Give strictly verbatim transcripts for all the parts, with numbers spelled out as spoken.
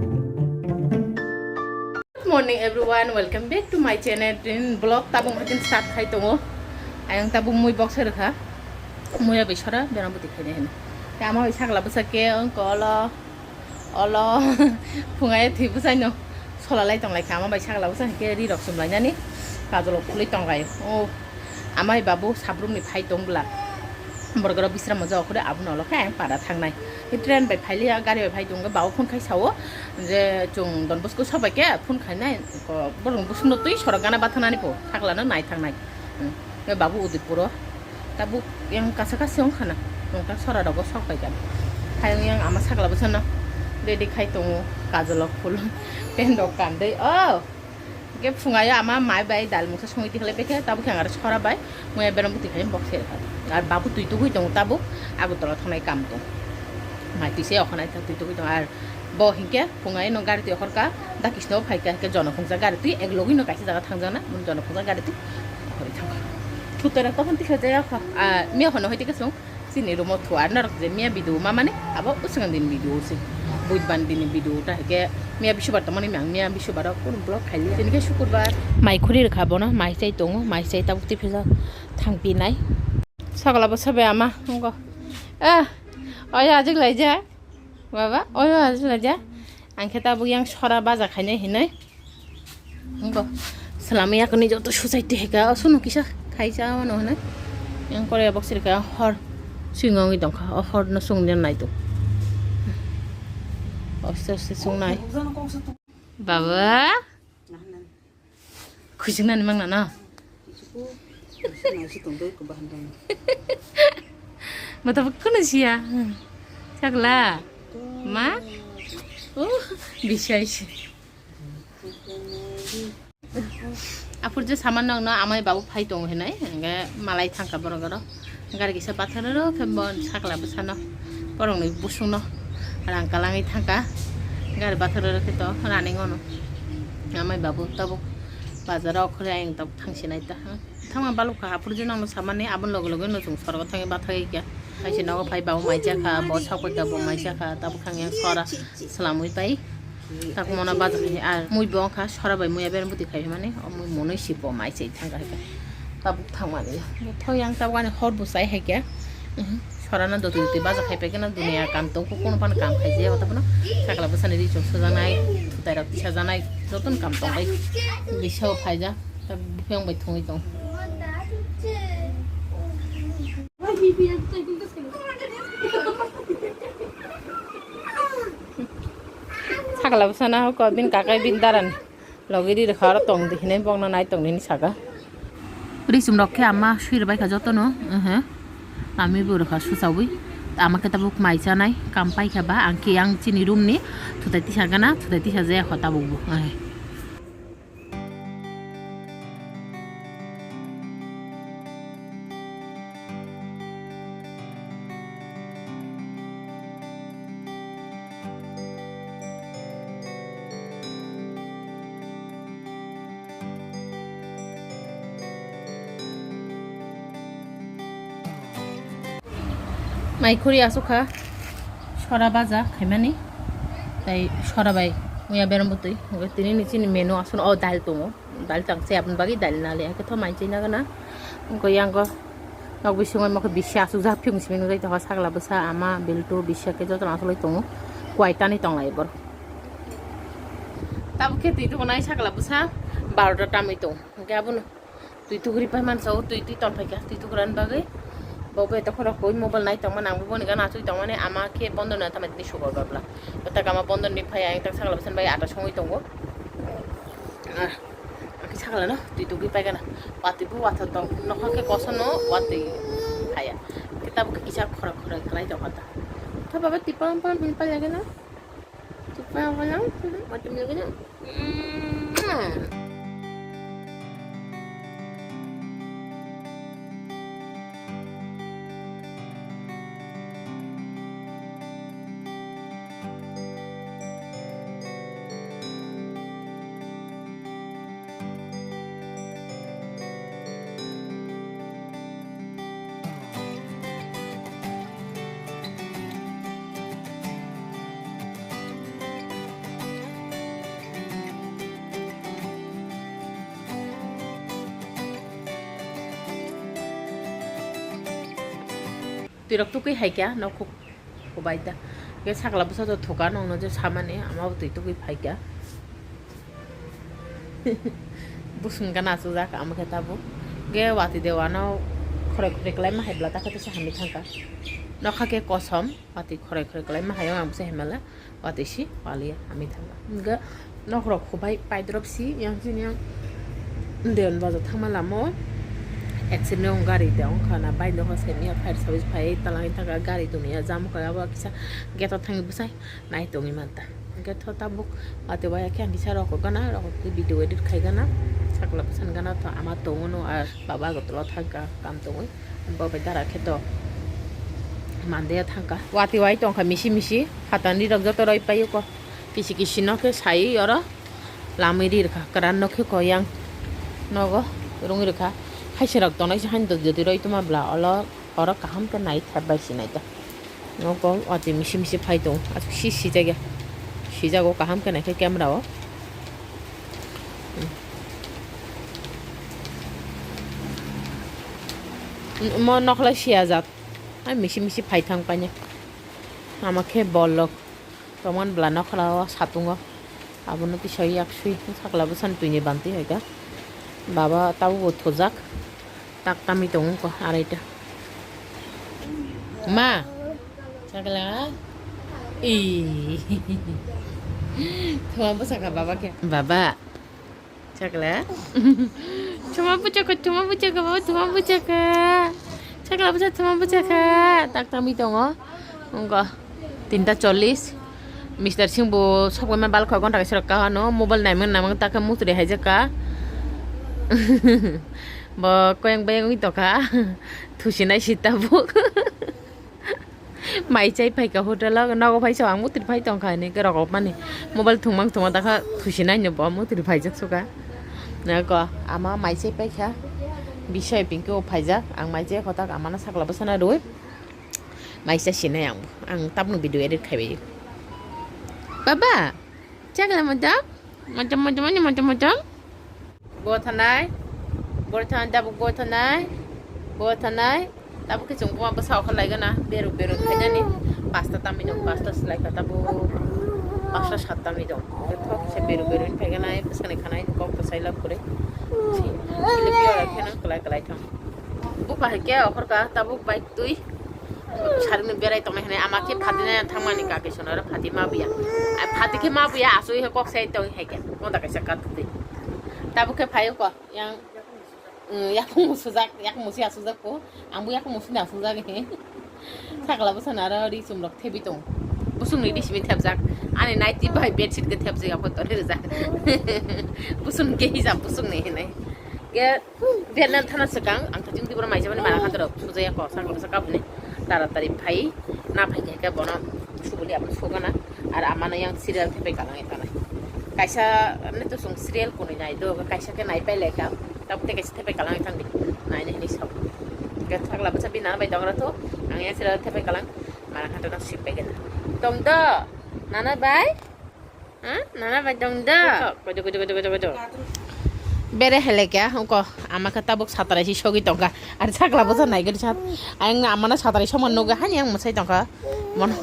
Good morning everyone, welcome back to my channel. Din vlog tabuk hatin start khai tongo. Ayang tabuk mui box rwkha. Muya bai sora berang buti khaina hino. Tei ama bai sakla bwsa ke wngkha olo, olo phungai thwi bwsai no sola lai tong lai kha. Ama bai sakla bwsa ke ri rok chum lai nani kajol rok khulwi tong lai. O ama bai babu sabrum ni phai tong bwla. Borok rok bisram moja okhore abono olo khe ayang para thangnai. Train bai phailiya, gari bai phai tongo, babu phone khai sao je chwng Don Bosco sok bai khe phone khainai, borok bwswkno twi sorok gana bathanani pho, thaklano nai thangnai. Hmm. Khe babu Udaipuro, tabuk yang kasa kasi wngkhana, nokta sora rogo sok bai kha. Hayung yang ama sakla bwsano ready khai tongo, kajolo phul, pen rok kandwi, oh! Hingke phungayo ama mai bai dal mungsa songwi tikhlai paikha, tabuk khe ang aro sora bai muya berang bwtwi khai box se rwkha. Ar babu twi tugui tongo tabuk, Agartala thangnai kam tong. Mai twi se okhonai twi tugui tongo, ar bo hingke phungayo no gari twi okhorka, dakisno phaikha, hingke jonokhungsa gari twi ek logui no kaisa jaga thangjakna, mun jonokhungsa gari twi okhorwi thangkha. Thutera tokon tikha jaya kha, a, miya hono hoi tikha song. Chini room o thua norok je miya video ma mani abo bwswk din video se. Buidhbar din video ta hike miya bisubar tongmani ang miya bisubar o kun vlog khaili tini ke sukurbar. Mai khuri rwkha bono mai chai tongo mai chai tabuk tiphisa thangpinai. Sagla bo sabai ama ngo. Eh, oya ajik lai ja. Baba, oyo asla ja. Ang khe tabuk yang sora baja khainai hinai. Wngkha. Swlamwi yakni joto society hai ka, o sunu kisa khai cha mano hinai. Yang kore box rika hor. Swing wngwi tongkha. O hor no swngna nai to. Aste aste swngnai. Baba. Khujingnani mangna no? Mata bukkunu siya. Chakla. Ma? Oh, bisai si. Apur je saman nang no amai babu phai tong hinai. Hingke malai thangka borok oro. Gari kisa bathar oro khe bon sakla bwsano borokni busungno rang kalangwi thangka gari bathar oro khe to running ono amai babu tabuk bazaro okhorwi ayang tabuk thangsinai ta thangma balukha aphuru je nangno samani aboni loge loge no chwng sorgo thangwi bathagwi kha kaisa nogo phai babu mai chakha bo sapai kha bo mai chakha tabuk thangya sora swlamwi pai. Tak mona baja khai ar mui bo wngkha sora bai muya bereng bwtwi khai mani o mui monoi si bo mai se thang khai tabuk thang mani thoi yang tabuk ani hor bo sai hai khe sora no doti doti baja khai pekhe no dunia kam tong kho kono phano kam khai je wata phano sakla bwsani ri chok sajanai thutai rok tisa janai jotono kam tong bai bisa o phaija tabuk buphe wng bai thungwi tong. Sakla bwsana hoko bini kakai bini daran logi ri rwkha oro tong di hinwi bokno nai tong nini saka. Risum rok khe ama sui rwbaikha jotono, ehe. Tami bo rwkha suchaui. Ama khe tabuk mai chanai kam paikha ba ang khe yang chini room ni thutai tisa gana thutai tisa jaya kho tabuk bo, ehe. Mai khuri asukha sora baja khaimani tai sora bai muya berem butui tini ni chini menu asun o dal tongo dal tang se aboni bagwi dal nali hake tho mai china gana wngkha yango nok bisingo mokhe bisi asukjak phiyung simi nukjai tongkha sakla bwsa ama beltu bisi hake jotono asulai tongo kwai tani tonglai borok tabuk khe twi tukunai sakla bwsa barota tamwi tongo hingke abono. Twi tuguri pai mansa o twi twi ton phaikha twi tukurani bagwi. Bo beto khorok koi mobile nai tongmani ang bo boni gana achuk tongmani ama khe bondo no tamo tini sukor babla. Bwtak ama bondo ni phai ang tak sakla bwsani bai ata songwi tongo. Ah, ang khe sakla no twi tugwi pai gana. Watwi bo watha tong nokha khe kosono watwi phaya. Kitab kisa khorok khorok khlai tongkha ta. Tha baba twi pam pam hin pai lagena. Twi pam pam watwi lagena. Twirok tukui hai kya, nok khuk khubai ta. Ke sakla bwsa to thuka nokno je samani, ama bo twi tukui phai kya. Busung gana achujak, ama khe tabuk. Ge watwi dewa no khoroi khoroi kwlai ma hai bwla ta khe tesa hamwi thangka. Nokha khe kosom, watwi khoroi khoroi kwlai ma hai, ang bwsa hemala. Watwi si paliya, hamwi thangka. Hwnkhe nokrok khubai paidrop si, yang chini yang Deon bajo thangma lamo. Accident wng gari de wngkha na, bai nokha semiya fire service phai talangwi thangka, gari tongya jam wngkha, abo kisa gate o thangwi bwsai nai tongwi manta. Hwnkhe tho tabuk watwi waya khe ang kisa rokogana, rokogwi video edit khaigana, sakla bwsani gana tho ama tongo no, ar baba agotolo thangka kam tongwi. Bo bai dara khe to mande ya thangka. Watwi wai tongkha misi misi. Hatani rok joto roi paiyuko. Kisi kisi no khe sai oro. Lamwi ri rwkha. Kwran no khe ko yang nogo rungwi rwkha. Haisi rok tongnai se haino jodi roi tongma bwla olo oro kaham khe nai thep bai sinai ta. Nogo watwi misi misi phai tongo. Aswk si sijak ya. Sijago kaham khe nai khe camera o. Mo nokhlai siya jak. Ai misi misi phai thang paine. Ama khe bolok. Toman bwla nokhlao satungo. Abono tisai yak sui. Sakla bwsani twini bantwi hai kha. Baba tabuk bo thojak. Tak tamwi tongo ko araita. Ma. Sakla. I. Thoma bwsakha baba khe. Baba. Chakla. Thuma buchakha, thuma buchakha, baba, thuma buchakha. Chakla bwsa thuma buchakha. Tak tamwi tongo. Wngkha tinta chollish. Mister Singh bo sokbaima bal khoi gonta kaisa rok kahano. Mobile naimang naimang takhe mutri haijakha. Bo koyang bayang wi tokha. Thusinai si tabuk. Mai chai phaikha hotel o, nogo phai se ang mutri phai tongkha hinwi khe rokopmani. Mobile thwngmang thwngma dakha thusinai no bo mutri phaijak suka. Nako ama mai chai paikha. Bisoi pinkhe o phaijak, ang mai chai kotak amano sakla bwsana rwi. Mai cha sinai ang, ang tabukno video edit khaibai. Baba, chakla motom? Motom, motom, motom, motom, motom. Bo thanai, bo thanai, tabuk bo thanai, bo thanai. Tabuk khe chwng buma bwsa okhor laigana, beruk beruk khainani. Pasta tamwi dong, pasta swlai kha tabuk. Pasta sat tamwi dong. Thok se beruk beruk khaigana, bwskani khanai kok bwsai lab kwrwi. Chini piyok kheno kwlai kwlai thang. Bupha hai khe okhor kha tabuk bike twi. Sarikno berai tongnai hinwi ama khe phatina thangmani kaki sono aro phati mabuya. Ai phati khe mabuya asui he kok sai tong hai khe. Moda kaisa kat twi. Tabuk khe phaio ko yang, mm, yakung musujak, yakung musi asujak ko. Ang bo yakung musi na asujak he. Sakla bwsano aro ri chum rok thebi tong. Busung ni ri simi thepjak. Ani naiti bai bedsheet khe thepjak abo to ri rijak. Busung khe hijab busung ni hinwi. Khe Vietnam thana swkang ang khating tibura maijabani mana khan dorok sujaya kok sang kok sakabuni taratari phai na phai khe bono subuli aboni sugana ar amano yang serial thepai kalang tanai kaisa ne to sung serial kuni nai do kaisa khe nai pai lekha tabuk tei kaisa thepai kalang thangdi nai nai hinwi sab khe thakla bwsa bini nana bai dong rw thok ang yang serial thepai kalang mana khan dorok sip pai khe tong do nana bai. Ha? Nana bai dong da. Kodo, kodo, kodo, kodo, kodo. Bere hele kya? Ungko ama khe tabuk satrai si sogi tongkha. Ar sakla bwsa nai gari sat. Ang ama na satrai soman nuga hani ang musai tongkha. Mono.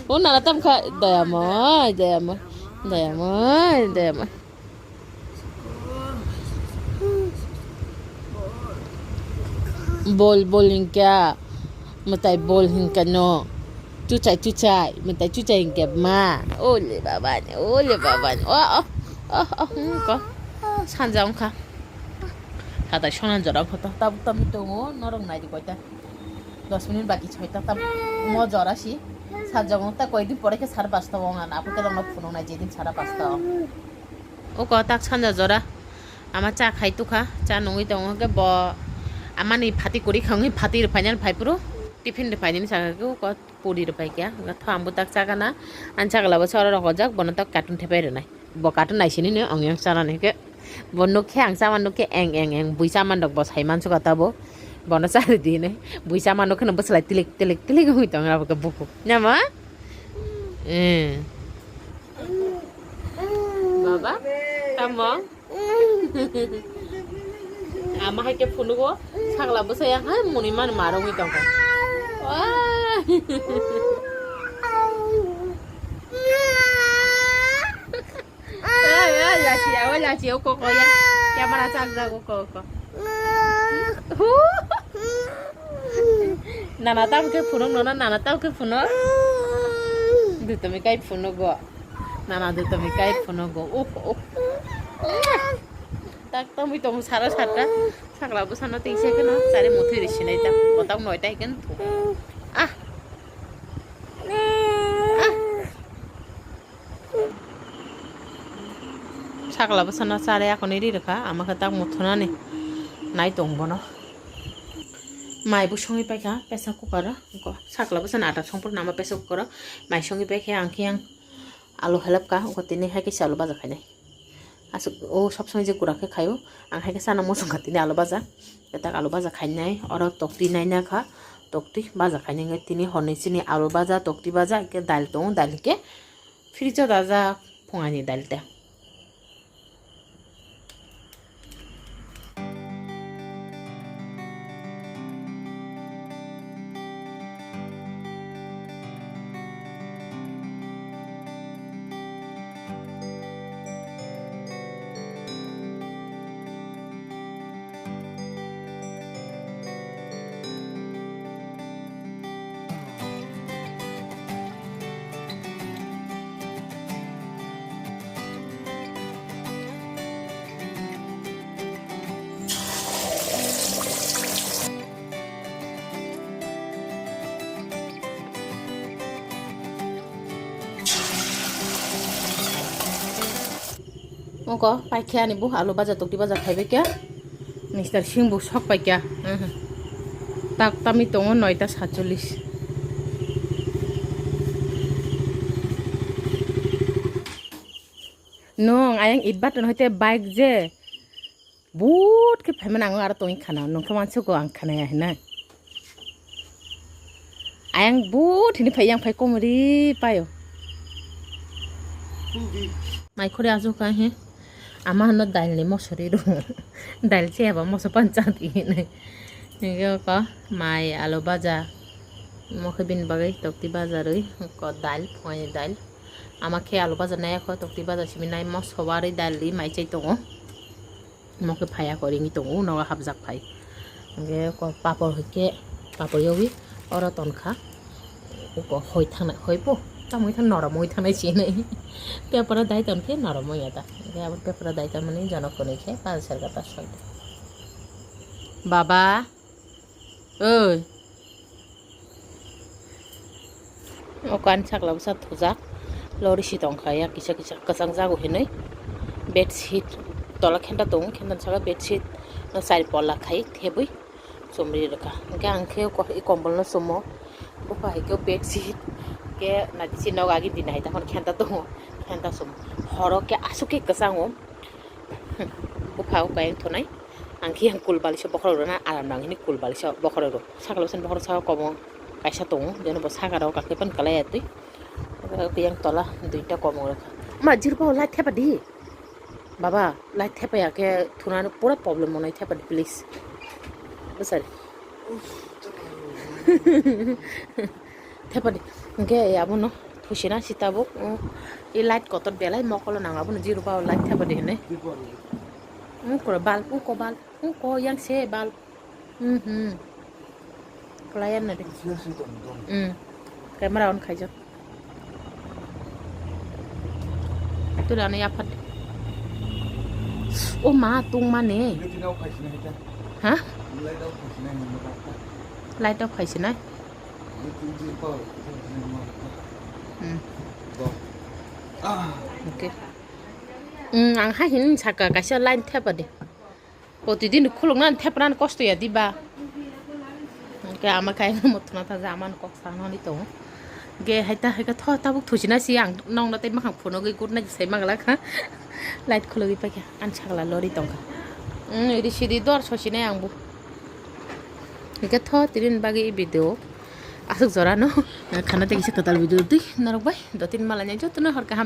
O nana tam kha daya mo, daya mo. Daya mo, daya mo. Bol, bol hinkha. Mwtai bol hinkha no. Chuchai, chuchai. Mwtai chuchai hinkha ma. Ole baba ni, ole baba ni. Oh, oh, oh, oh, hmm, ko. Sanja wngkha. Hatai sonan jora wngkha to. Tabuk tamni tongo. Norok naidi koita. Dos minute baki soita. Tab mo jora si. Sajak wngta koidin pore khe sare pasta wngna. Aphutelong no phunuknai jedin sare pasta wng. Uko tak sanja jora ama cha khai tukha, cha nungwi tongo, hwnkhe bo amani phati kwrwi kha wngwi phati rwphainani phaiphuru tiffin rwphainani saka khe uko puri rwphaikha, hwnkhe tho ang bo tak chakana, ani chakla bo chora rok ojak, bono tak cartoon thepai rwnai, bo cartoon naisini ni ong yang chanani hwnkhe bo nukkhe ang chama nukkhe eng eng eng bui chaman rok bo sai mansukha tabuk, bono charidi hinwi bui chaman nukkhe no bwswlai tilik tilik tilik wngwi tongo abo khe bukhuk, nama? Eh. Baba, tamo? Ama hai khe phunugo, sakla bwsa yang hai muni man marwngwi tongkha. Wah. Oi, oi, lachi, oi, lachi, oko, oko, ya. Camera chak jak, oko, oko. Hu. Nana tam khe phunuk nono, nana tam khe phunuk. Dutomi kai phunugo. Nana dutomi kai phunugo. Uh, uh. Tak tamwi tong sara sata. Sakla bwsano tei se kheno chari muthwi ri sinai ta. Kotak noita hai khe. Ah. Ah. Sakla bwsano chari akoni ri rwkha, ama khe tak muthunani nai tong bono. Mai bo songwi paikha pressure cooker o, sakla bwsano ata songphuru nama pressure cooker o mai songwi paikha, ang khe yang alu helapkha, tini hai khe se alu baja khainai. Aswk o sob somoi je gura khe khaio, ang hai khe chana muchung kha tini alu baja. Tak alu baja khainai, oro toktwi naina kha, toktwi baja khainai, tini horni chini alu baja, toktwi baja, hwnkhe dal tongo, dal hwnkhe fridge o dajak phungani dal ta. Oko paikhe ani bo alu baja tokti baja khaibai khe. Mister Singh bo sok paikha. Mhm. Tak tami tongo noita satchollis. Nung ayang it button hoite bike je but khe phaimani ang aro tongwi khana, nung khe wansugo ang khanaya hinwi. Ayang but hini phai yang phai komori payo. Mai khori ajo ka he. Ama hano dal ni mosori ro. Dal che aba moso pancha di hinwi. Nge ko mai alu baja. Mo khe bini bagwi tokti baja rwi ko dal, phai dal. Ama khe alu baja nai ko tokti baja simi nai moso warwi dal di mai chai tongo. Omo khe phai ako ringwi tongo, nogo hapjak phai. Hwnkhe ko papor hwnkhe, papor yogwi oro tonkha. Uko hoi thangnai, hoi po, tamo wngkha norom wngwi thangnai se hinwi. Paper o dai tonkhe norom wngya ta. Hwnkhe abo paper o dai tonmani jono kwnwi khe panch ser gata soi. Baba. Oi. O kan sakla bwsa thujak. Lori si tongkha ya kisa kisa kwchang jago hinwi. Bedsheet tola khenta tongo, khenta saka bedsheet no chari polla khai thebwi chumri rwkha. Hwnkhe ang khe ko-, i kombolno chumo. Bupha hai khe bedsheet khe naidi si nogo agi dina hai tamo khenta tongo. Khenta chumo. Horo khe aswk khe kwchango. Bupha o kayang thonai. Ang khe yang cool balisa bokhorok rwna aram nang hini cool balisa bokhorok rw. Sakla bwsani bokhorok saka kobong kaisa tongo, jeno bo saka rok kakhe pan kalai atwi. Yang tola duita kobong rwkha. Ma, jirbo light thepa di. Baba, light thepa ya khe thuna pura problem monai thepa di, please. Bwsari. Thepadi. Hwnkhe abono thusina si tabuk, mm, i light kotor belai mokolo nang abono zero power light thepadi hinwi. Mm, koro bulb, uko bulb, uko yang se bulb. Mhm. Kolayan nadi. Mm. Camera on khaijak. Tula ano yaphar. O ma, tungmani. Ha? Light off khaisina. Hmm. Okay. Hmm, ang hai hin saka kaisa line thepa di. Protidin khulukna thepran kosto ya diba. Ke ama kai mo thuna ta ja aman kok sa nani to. Ge hai ta hai ka tho tabuk thusi na si ang nong na tei makhang phono gwi good night sai magla kha. Light khulugwi paikha. An sagla lori tongkha. Hmm, iri siri dor sosinai ang bo. Hingke tho tirin bagwi video aswk jora no khana tei kisa kwtal video twi norok bai do tin malanya jotono hor kaham.